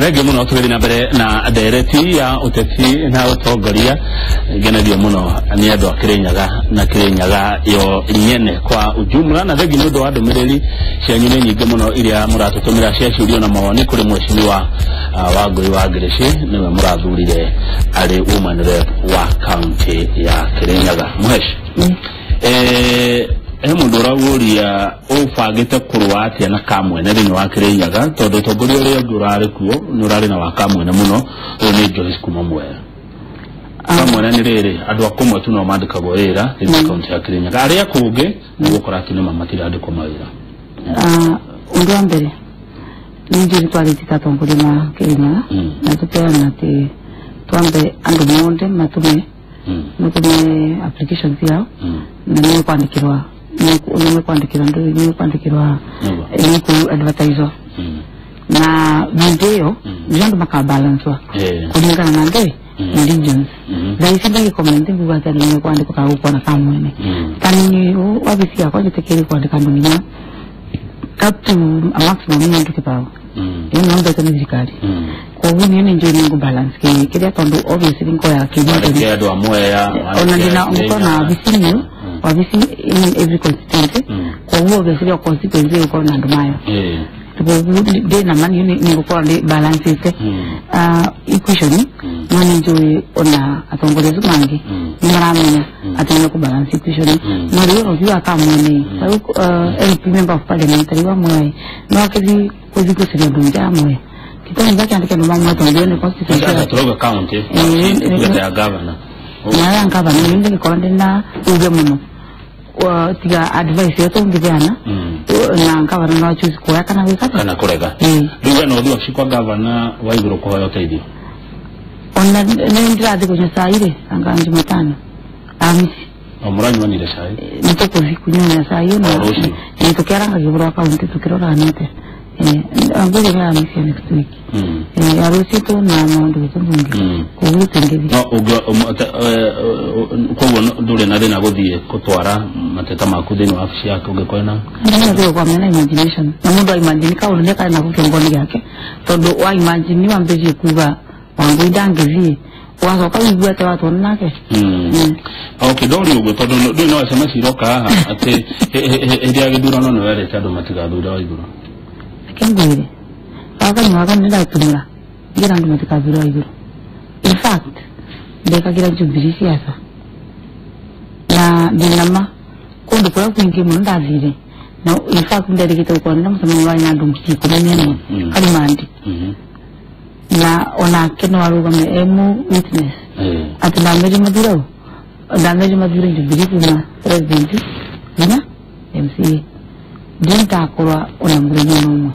Thengiũ mũno, tũgĩthiĩ na mbere na ndereti ya ũteti na ũtongoria. Ngenagio mũno nĩ andũ a Kĩrĩnyaga na Kĩrĩnyaga yo nyene kwa ujumla, na thengiũ nĩ ũndũ wa ndũmĩrĩri cianyu, nĩ nyingĩ mũno iria mũratũtũmĩra cia ciũria na mawoni kũrĩ mheshimiwa Wangũi wa Ngĩrĩci, nĩwe mũrathurire arĩ woman rep wa kaunti ya Kĩrĩnyaga. Mũhesh, he mũndũ ũraguria ũbangĩte kũrũa atĩa na Kamwene thĩinĩ wa Kĩrĩnyaga, tondũ ũtongoria ũrĩa ũngĩ ũrarĩ kuo nĩ ũrarĩ na wa Kamwene mũno. Ũyũ nĩ Joyce kuma Mwea. Kamwene nĩ rĩrĩ, andũ a kũmwe tu no mandĩkagwo wĩra thĩinĩ wa kaunti ya Kĩrĩnyaga, arĩa kũngĩ nĩgũkora atĩ nĩma matirandĩkwo mawĩra. Ũndũ wa mbere nĩ njũĩ twarĩtie ta atongoria ma Kĩrĩnyaga na tũkerana atĩ twambe andũ monde matũme matũme application ciao na nĩ kwandĩkĩrwa nĩ kwandĩkĩrwa nĩ kwandĩkĩrwa nĩ kũ advertise na hĩndĩ ĩyo nĩcio andũ makabalancwa kũringana na ndĩ na regions. Thaa ici ndagĩcomment nguga atĩ andũ nĩmekwandĩkwo kana gũkorwo na Kamwene. Tani wabici yakwa njĩtĩkĩrie kwandĩka andũ nginya up to a maximum nĩ andũ kĩbaũ. Ĩyo no mbeca nĩ thirikari, koguo niĩ nĩ njũĩ nĩ ngũ balance kĩrĩa, tondũ obviously nkoya kĩrĩa Andĩke andũ a Mwea. Ona ndina ngũkorwo na wabici niũ wabici in every constituency. Koguo obviously o constituency ĩgũkorwo na andũ mayo. Koguo ndĩ na mani nĩ ngũkorwo ndĩ balancĩte equation, no nĩ njũĩ ona atongoria acio mangĩ nĩ maramenya atĩ nĩ kũ balance equation. No rĩu ũthiĩ wa Kamwene, tarĩu MP, member of parliament, tarĩu wa Mwea no akĩthiĩ kũthiĩ gũcaria andũ nja ya Mwea, kĩtani gĩakĩandĩka andũ ma Mwea tondũ ĩyo nĩ constituency Sasa yake. Turauga county tuge ya governor. Na ngavana nĩ ndĩgĩkorwo ndĩ uge mũno. Tiga advice ĩyo tũngĩheana na ngavana no choose kuoya kana gwĩka kana kũrega. Rĩu we no ũthiĩ wabici kwa gavana wa igũrũ kũhoya ũteithio? Ona nĩ ndĩrathiĩ kũnyua cai rĩ, anga Jumatano, Alhamisi. O mũranyuanire cai? Nĩ tũkũthiĩ kũnyua cai O na rũciũ? Nĩ tũkĩarangagia ũhoro wa kaunti tũkĩroranĩte. Ngwĩrĩ nĩ Alhamisi ya next week. Ya rũciũ tũna maũndũ gĩtũ mbunge, koguo tũngĩthiĩ. No koguo ndũrĩ na thĩna gũthiĩ gũtwara mateta maku thĩinĩ wa wabici yake ũngĩkorwo na Andũ kwa mena imagination na mũndũ a imagine kaũndũ nĩ karĩ nako kĩongo-inĩ gĩake, tondũ wa imagine wambĩrĩrie kuga Wangũi ndangĩthiĩ, ũgacoka wĩigue atĩ watwana nake. Okay, ndori ũguo tondũ ndũrĩ no SMS iroka haha atĩ hĩndĩ ya gĩthurano nĩ werĩte andũ matigathure Waigũrũ. Reke ngwĩre, wakanyua waka nĩ ndatũmĩra ngira andũ matikathura Waigũrũ. In fact, ndekagĩra Jubilee siasa na ndĩnama kũndũ kũrĩa kwingĩ mũno ndathire, na in fact nderĩgĩte gũkorwo na mũcemanio warĩ na andũ 10,000 Karimandi, na onake no arũgame e mu witness atĩ ndameri mathurau, ndameri mathure Jubilee kuma president nginya MCA, ndirĩ ndakorwa ona mũthenya ona ũmwe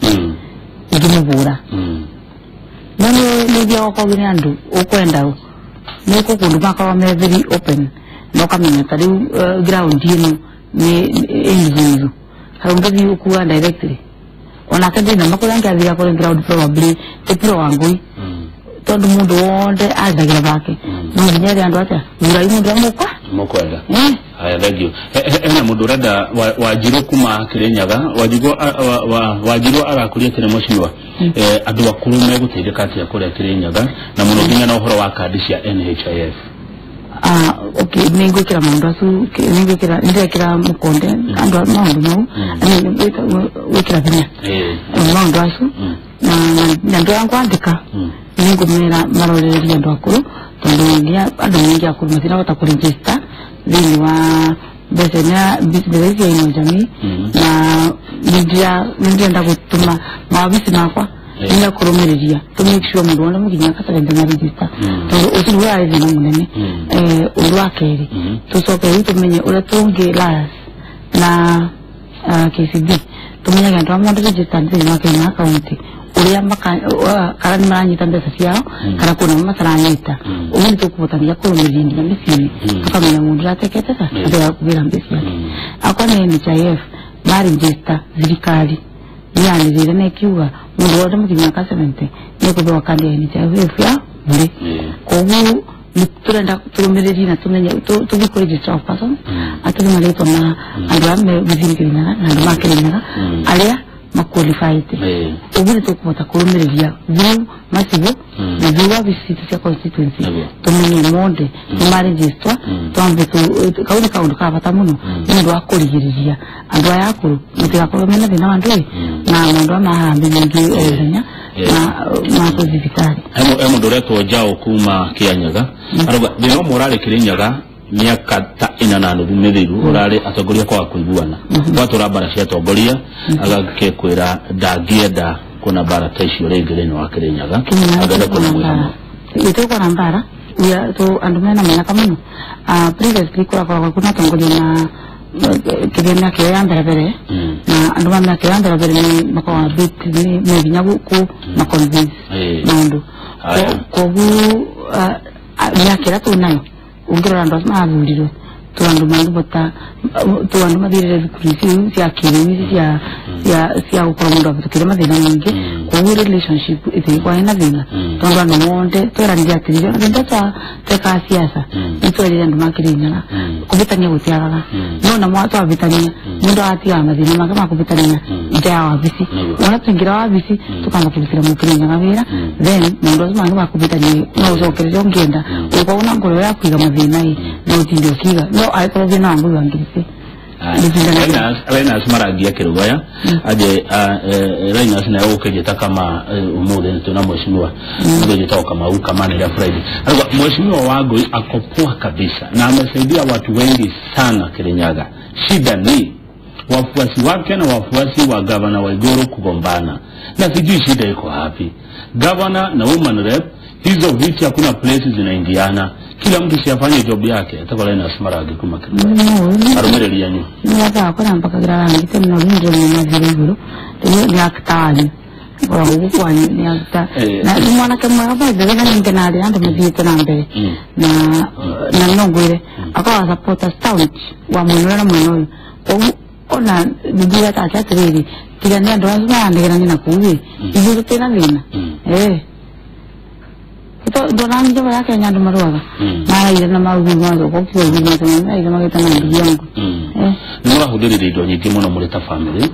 ngĩmũhũra. No nĩ ũthiaga ũkorio nĩ andũ ũkwenda nĩ kũ kũndũ makoragwo me very open na ũkamenya ta rĩu ground ĩno nĩ ĩnuthu harĩa ũngĩthiĩ ũkuga directly. Onake ndĩ nama kũrĩa angĩathire kũrĩ ground probably ti pro Wangũi, tondũ mũndũ wothe athagĩra bake no nginya ere andũ atĩa thurai mũndũ ũrĩa mũkwa Mũkwenda. Haya, thank you. Hena mũndũ ũrenda Wanjirũ kuma Kĩrĩnyaga. Wanjirũ Wanjirũ arakũria atĩrĩ, mheshimiwa, andũ akũrũ megũteithĩka atĩa kũrĩa Kĩrĩnyaga, na mũno nginya na ũhoro wa kandi cia NHIF? Ah, okay, nĩ ngwĩkĩra maũndũ acu, nĩ ngwĩkĩra, nĩ ndĩrekĩra mũkonde andũ maũndũ mau. I mean, gwĩkĩra hinya maũndũ acu na na andũ arĩa ngwandĩka nĩ ngũmera marorererie andũ akũrũ, tondũ nginya andũ aingĩ akũrũ matirahota kũregister thĩinĩ wa mbeca ĩno mbeca ici ya Inua Jamii. Na nĩ ndĩrenda gũtũma mawabici makwa nĩ kũrũmĩrĩria to make sure mũndũ wothe mũkinya katarenda na register, tondũ ũcio nĩguo warĩ thĩna mũnene. Ũndũ wa kerĩ, tũcoke rĩu tũmenye ũrĩa tũngĩ liaise na KCB, tũmenyage andũ arĩa mothe registered thĩinĩ wa Kenya county ũrĩa kana nĩ maranyita mbeca ciao kana kuna mataranyita. Ũguo nĩ tũkũhota nginya kũrũmĩrĩria nginya mĩciĩ-inĩ, tũkamenya mũndũ ũratekete ta atĩ kũgĩra mbeca ciake. Akorwo nĩ NHIF maregister, thirikari nĩyanĩrĩire na ĩkiuga mũndũ wothe mũkinya mĩaka 70 nĩ ekũhewa kandi ya NHIF ya bũrĩ. Koguo nĩ tũrenda tũrũmĩrĩrie na tũmenye tũthiĩ kũ register of persons atũhe marĩtwa ma andũ arĩa me within Kĩrĩnyaga na andũ ma Kĩrĩnyaga arĩa maqualified uguo nĩ tũkũhota kũrũmĩrĩria through macigo na through wabici citũ cia constituency tũmenye monde nĩ marejistwa twambe kau nĩ kaũndũ ka bata mũno nĩ ũndũ wa kũrigĩrĩria andũ aya akũrũ matigakorwo mena thĩna wa ndũĩ na maũndũ aya ma harambee maingĩ o mũthenya na ma thibitarĩ. He mũndũ ũretwo Njaũ kuma Kĩanyaga arauga thĩna ũmwe ũrarĩ Kĩrĩnyaga miaka ta ĩna na nuthu mĩthiru ũrarĩ atongoria kwaga kũiguana gwatũra mbara cia atongoria agakekwĩra ndangĩenda kuona mbara ta icio rĩngĩ thĩinĩ wa Kĩrĩnyaga angĩenda kuona mwĩ hamwe. Gĩtũkora mbara andũ mena mĩaka mũno. Previously kũrakoragwo kwĩna atongoria na kĩrĩa mĩaka ĩyo ya mbere mbere na andũ ma mĩaka ĩyo ya mbere mbere nĩ makoragwo bit nĩ me hinya kũ ma convince maũndũ koguo mĩaka ĩrĩa twĩ nayo ũngĩrora andũ acio marathurirwo tu andũ mangĩbota tu andũ mathirire thukuru ici cia kĩrĩu ici cia gũkorwo mũndũ abĩtũkĩire mathĩna maingĩ koguo relationship ĩtigĩkorwo ĩna thĩna tondũ andũ monde tweranire atĩrĩrĩ ona rĩrĩa twekaga siasa nĩtwerire andũ ma Kĩrĩnyaga kũbĩtania gũtiagaga no na twabĩtania mũndũ agatigaga mathĩna make ma kũbĩtania nja ya wabici wona twaingĩra wabici tũkamba kũrutĩra mũkĩrĩnyaga wĩra then maũndũ acio mangĩ ma kũbĩtania no ũcokererie ũngĩenda ũkorwo na ngoro ya kũiga mathĩna ĩ no ũtinde ũkiiga no angĩkorwo thĩna wa ngũi wa ngirĩcĩ. Linus Marangia Kĩrũgoya aje Linus naye ũkĩnjĩta kama ũmũthĩ twĩna mheshimiwa ũngĩnjĩta Kamau kama ni Friday. Arauga mheshimiwa Wangui ako poa kabisa na amesaidia watu wengi sana Kirinyaga. Shida ni wafuasi wake na wafuasi wa gavana Waiguru kugombana, na sijui shida iko wapi. Gavana na woman rep hizo viti hakuna places zinaingiana, kila mtu siafanye job yake. Atako Linus Marangi kuma Kĩrũgoya arumireria nyu niathakora mpaka rangite no rindire mathire iguru ni actor ora guku kwanyu ni actor na ni mwanake mwega by the way na nĩ na andũ mathiĩte na mbere na no ngwĩre akorwo supporter staunch wa mwena ũrĩa na mwena ũyũ koguo ona nĩngiuga take atĩrĩrĩ tiga nĩ andũ acio marandegerania na kũu ĩ ithuĩ tũtirĩ na thĩna ndona njama ya Kenya andũ marũaga maraire na maũguo mathũka ũkiuga maraire magĩtana ndugu yangu. Nĩ mũrahũthĩrire indo nyingĩ mũno mũrĩ ta family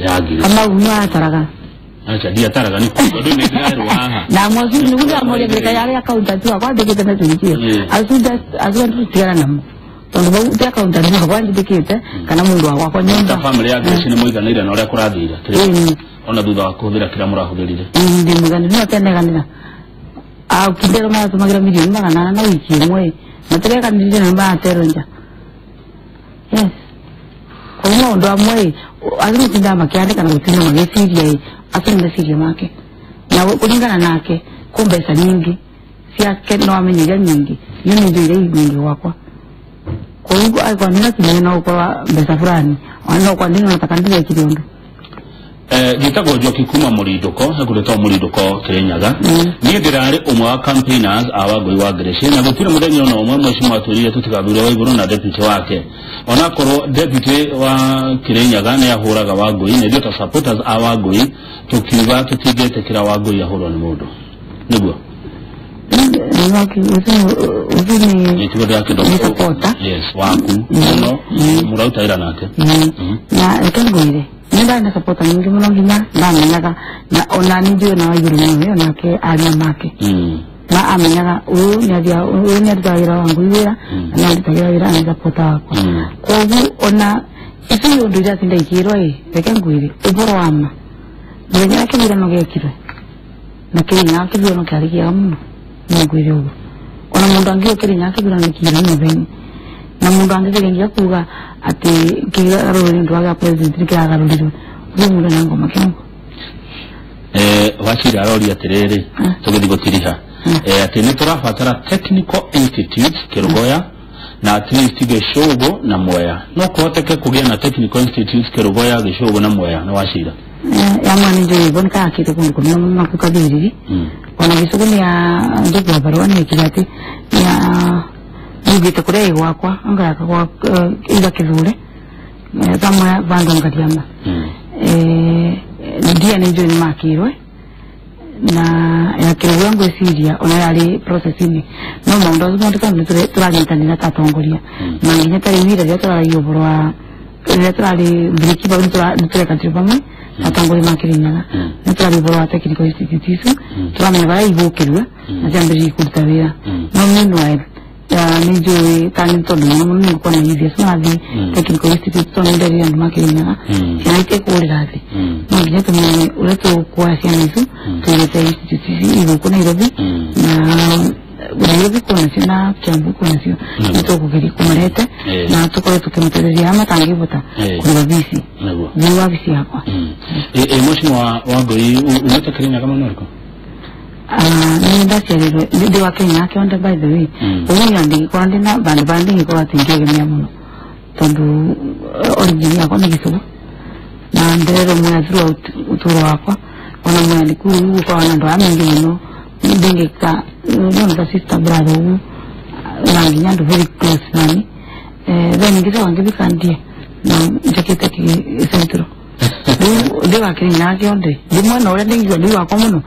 ya ngiri Kamau nĩ ataraga acha ndiataraga nĩ tondũ nĩ ndĩrerwo haha na mwaci nĩguo amoria ngĩka yarĩ accountant wakwa andĩkĩte message ĩyo acio just acio tũtigana namo tondũ bau ti accountant wakwa andĩkĩte kana mũndũ wa gwakwa nyũmba. Ta family ya Grace nĩ mũiganĩire na ũrĩa kũrathire ona thutha wa kũhũthĩra kĩrĩa mũrahũthĩrire? Ndĩ mũiganĩru no teneganĩra akindero maratũmagĩra mirioni 800 na wiki ĩmwe matirekanĩrire na maraterwo nja. Yes koguo maũndũ amwe acio matindaga makĩandĩka na gũtinda magĩciria ĩ acio nĩ meciria make na kũringana nake kũ mbeca nyingĩ ciake no amenye iria nyingĩ niĩ nĩ njũĩ iria nyingĩ gwakwa koguo angĩkorwo nĩnakinyire no gũkorwo mbeca fulani ona no gũkorwo ndĩnona ta ndirekire ũndũ. Gĩtagwo Njoki kuma Mũrindũko hekũrĩtwo Mũrindũko Kĩrĩnyaga. Niĩ ndĩrarĩ ũmwe wa campaigners a Wangui wa Grace na gũtirĩ mũthenya ona ũmwe mheshimiwa atwĩrire tũtigathure Waiguru na deputy wake onakorwo deputy wa Kĩrĩnyaga nĩ ahũraga Wangui na ithuĩ ta supporters a Wangui tũkiuga tũtingĩtĩkĩra Wangui ahũrwo nĩ mũndũ nĩguo yes waku mũno mũraruta wĩra nake na reke ngwĩre nĩ ndarĩ na supporter nyingĩ mũno nginya ndamenyaga na ona nĩ njũĩ na Waiguru mũno onake aria make na amenyaga ũyũ nĩ arutaga wĩra wangu wĩra na nĩ arutagĩra wĩra nĩ supporter wakwa koguo ona icio nĩ ũndũ iria tinda ikĩrwo ĩ reke ngwĩre ũboro wa ma mũthenya wa kĩthurano gĩekirwe na Kĩrĩnyaga kĩthurano kĩarĩ kĩega mũno no ngwĩre ũguo ona mũndũ angĩũka Kĩrĩnyaga kĩthurano kĩira mũthenya na mũndũ angĩgeria kuga atĩ kĩgarũrĩre nĩ ũndũ wa gĩa president nĩ kĩragarũrirwo ũguo mũndũ ena ngoma kĩongo. Wachira aroria atĩrĩrĩ tũgĩthiĩ gũtiriha atĩ nĩ tũrabatara technical institute Kĩrũgoya na at least Gĩcũgũ na Mwea no kũhoteke kũgĩa na technical institute Kĩrũgoya Gĩcũgũ na Mwea nĩ Wachira ya mwana njũĩ bo nĩkayakĩte kũndũ kũnene mũno naku Kathiriri ona Gĩcũgũ nĩ ya njũkua barũa nĩ ĩkire atĩ ya nĩugĩte kũrĩa ĩ gwakwa angayaka gwa iga Kĩthure somewhere vandũ Ngariama ndia nĩ njũĩ nĩ makĩirwe na ya Kĩrũgoya ngwĩciria ona yarĩ process-inĩ no maũndũ acio monthe tondũ nĩ tũranyitanĩra ta atongoria na nginya ta rĩu ira rĩrĩa tũraragia ũhoro wa rĩrĩa tũrarĩ mbiriki bau nĩtũrekatire pamwe atongoria ma Kirinyaga nĩ tũrarĩ ũhoro wa technical institute icu tũramenya barĩa igũkĩrua na ciambĩrĩrie kũruta wĩra no meanwhile nĩ njũĩ kana nĩ tondũ mũno mũno nĩngũkorwo na youth acio marathiĩ technical institute tondũ nĩ nderire andũ ma Kirinyaga ciana itekũũrĩra thĩ no nginya tũmenye ũrĩa tũkuoya ciana icu tũirete institute ici igũkũ Nairobi na Nairobi kwĩna cio na Kiambu kwĩna cio nĩ tũkũgeria kũmarete na tũkorwo tũkĩmateithĩrĩria arĩa matangĩhota kũrĩha bici thĩinĩ wa bici yakwa. Mheshimiwa Wangui umĩte Kirinyaga mwena ũrĩkũ? Nĩ ndaciarirwe ndĩ wa Kenya kĩonde by the way ũguo ndingĩkorwo ndĩna bandũ barĩa ndingĩkorwo atĩ ngĩegemea mũno tondũ origin yakwa nĩ Gĩcũgũ na ndererwo Mwea throughout ũtũũro wakwa ona Mwea nĩ kũu gũkoragwo na andũ aya maingĩ mũno ndingĩka nona ta sister brother ũguo na nginya andũ very close nani then ngĩcoka ngĩthika ndie na njakĩte Central rĩu ndĩ wa Kirinyaga kĩonde ndĩ mwena ũrĩa ndĩngĩigua ndĩ wakwa mũno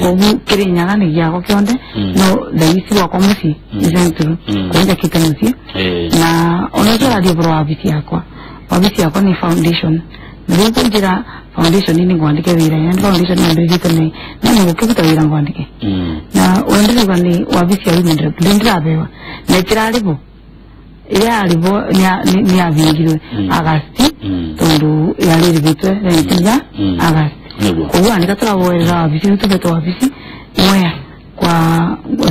koguo Kirinyaga nĩ gĩakwa kĩonde no thaa ici gwakwa mũciĩ nĩ Central kũrĩa njakĩte mũciĩ na ona ũcio ũraria ũhoro wa wabici yakwa wabici yakwa nĩ foundation na rĩu kũnjĩra foundation nĩ ngwandĩke wĩra yani foundation yambĩrĩirie tene no nĩ ngũkĩruta wĩra ngwandĩke na ũrĩa ndĩrauga nĩ wabici ya women rep ndĩ ndĩrabewa na ĩtĩrarĩbwo ĩrĩa yarĩbwo nĩ yabingirwe Agasti tondũ yarĩrĩbĩtwe rent ya Agasti koguo andĩka tũraboerera wabici rĩu tũbetwo wabici Mwea kwa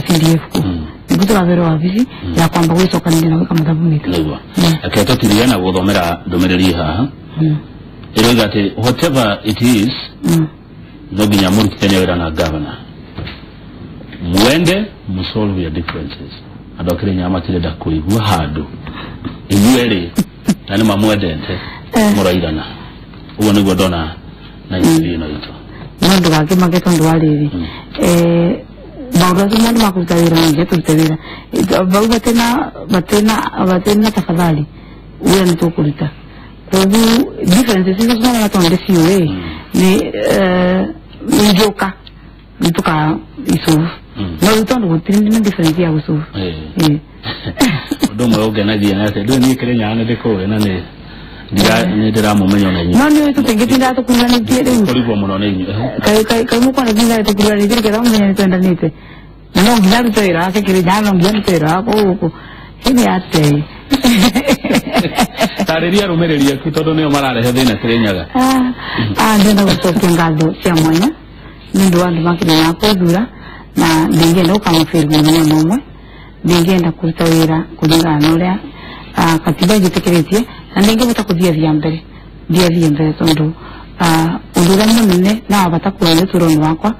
CDF kũ nĩguo tũraberwo wabici ya kwamba gwĩcokanĩria na gwĩka mathabu maitũ. Nĩguo reke tũtirie na gũthomera ndũmĩrĩri haha ĩroiga atĩ whatever it is no nginya mũrutithanie wĩra na governor mwende musolve your differences. Andũ a Kirinyaga matirenda kũigua handũ inyuĩ erĩ na nĩ mamwendete mũrairana ũguo nĩguo ndona na interview ĩno itũ. No ndũgakĩmake tondũ wa rĩrĩ maũndũ acio mothe ma kũruta wĩra no nginya tũrute wĩra bau batĩna tafadhali wĩra nĩ tũkũruta koguo differences icio cironeka tondũ ndĩciũĩ nĩ ingĩũka nĩ tũka isolve no rĩu tondũ gũtirĩ na difference ya gũsolve. Ũndũ ũmwe ũngenagia nĩ atĩ ndũĩ niĩ Kirinyaga nĩ ndĩkũĩ na nĩ ndĩramũmenya ona inyuĩ no nĩ ũĩ tũtingĩtinda tũkururanĩtie rĩu kũrigwo mũno nĩ inyuĩ kaĩ mũkona tinda tũkururanĩtie nĩgetha mũmenye nĩ twendanĩte na no nginya arute wĩra wake Kirinyaga no nginya arute wĩra wakwa gũkũ hĩndĩ atĩ tarĩria arũmĩrĩri aku tondũ nĩo mararehe thĩna Kirinyaga. Ndĩrenda gũcokia ngatho cia mwanya nĩ ũndũ wa andũ ma Kirinyaga kũthura na ndingĩenda gũkamũbĩri mũthenya ona ũmwe ndingĩenda kũruta wĩra kũringana na ũrĩa katiba ĩnjĩtĩkĩrĩtie na ndingĩhota kũthiathia mbere ndiathie mbere tondũ ũndũ ũrĩa mũnene na wa bata kuona ũtũũro-inĩ wakwa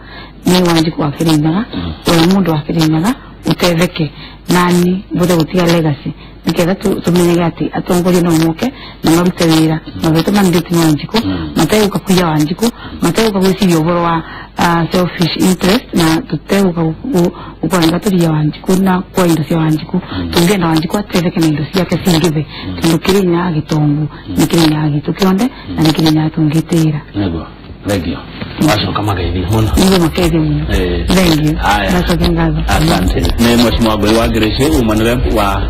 nĩ Wanjikũ wa Kirinyaga ũrĩa mũndũ wa Kirinyaga ũtetheke nani mbote gũtiga legacy nĩgetha tũmenyage atĩ atongoria no moke na marute wĩra mabete mandate nĩ Wanjikũ mategũka kũiya Wanjikũ mategũka gwĩciria ũhoro wa selfish interest na tũtegũka gũkorwo tũria Wanjikũ na kwa indo cia Wanjikũ tũngĩenda Wanjikũ atetheke na indo ciake cingĩthe tondũ Kirinyaga gĩtongu nĩ Kirinyaga gitũ kĩonthe na nĩ Kirinyaga tũngĩtĩĩra. Nĩguo thengio wacoka mageithie mũno. Nĩguo makeithie mũno thengio ndacokia ngatho. Asante. Nĩ Mheshimiwa Wangui wa Ngĩrĩcĩ woman rep wa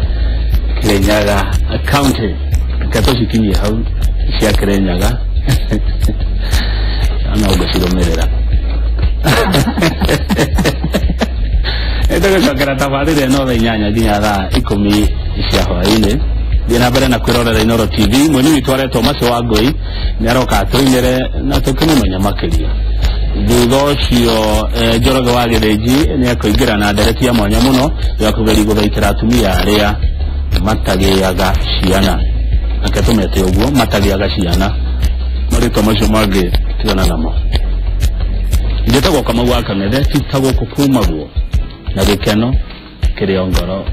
Kirinyaga County reke tũcikinyie hau cia Kirinyaga no ngũcirũmĩrĩra nĩtũgũcokera tabarĩra ĩno thaa 8 nginya thaa 10 cia hwaĩ-inĩ. Thiĩ na mbere na kwĩrorera Inooro TV mwini witũ aretwo Mercy Wangui nĩ aroka atũinĩre na tũkĩmũmenya makĩria. Thutha ũcio Njoroge wa Gĩthĩnji nĩ ekũingĩra na ndereti ya mwanya mũno ya kũgeria gũthaitĩra atumia arĩa matagĩaga ciana reke tũmete ũguo matagĩaga ciana marĩtwa macio mangĩ tigana namo. Njĩtagwo Kamau wa Kang'ethe ti ta gũkũ kumagwo na gĩkeno kĩrĩ o ngoro.